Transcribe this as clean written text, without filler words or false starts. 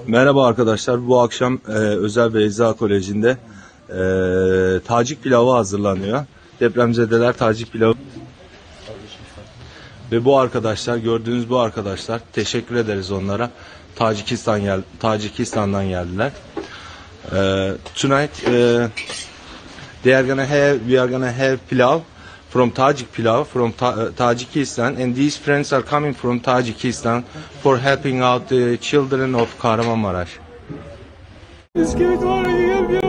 Merhaba arkadaşlar. Bu akşam Özel Beyza Koleji'nde Tacik pilavı hazırlanıyor. Depremzedeler Tacik pilavı. Ve bu arkadaşlar, gördüğünüz bu arkadaşlar, teşekkür ederiz onlara. Tacikistan'dan geldiler. Tonight they are gonna have we are gonna have pilav from Tajik pilav from Tajikistan, and these friends are coming from Tajikistan for helping out the children of Kahramanmaraş. Bisküvit var mı? Gel gel.